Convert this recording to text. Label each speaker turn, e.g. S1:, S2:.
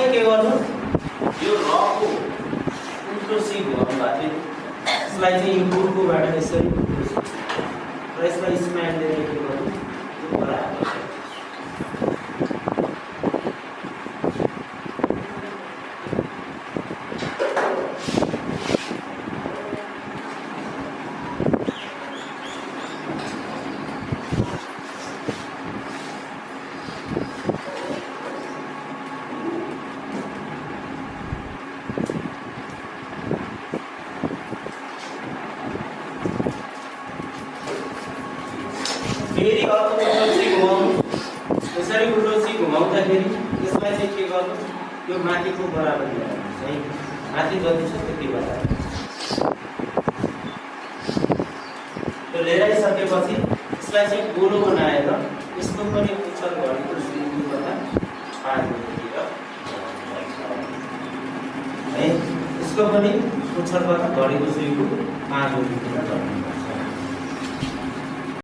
S1: चाहिँ के गर्नु यो रको उल्टो सी घुमाउनु भएको थियो यसलाई चाहिँ इनपुटकोबाट यसरी र यसलाई स्म्याल दिएर के गर्नु यो बराबर फेरि अर्को उल्टो सी घुमाउनु यसरी उल्टो सी घुमाउँदाखेरि यसलाई चाहिँ के गर्नु यो माथिको बराबर ल्याउनु है माथि जति छ त्यति बराबर त्यो लिएर आइसकेपछि यसलाई चाहिँ गोलो बनाएर यसको पनि उच्छल घडीको सुईबाट 5 मिनेटतिर है यसको पनि उच्छलबाट घडीको सुईको 5 मिनेटतिर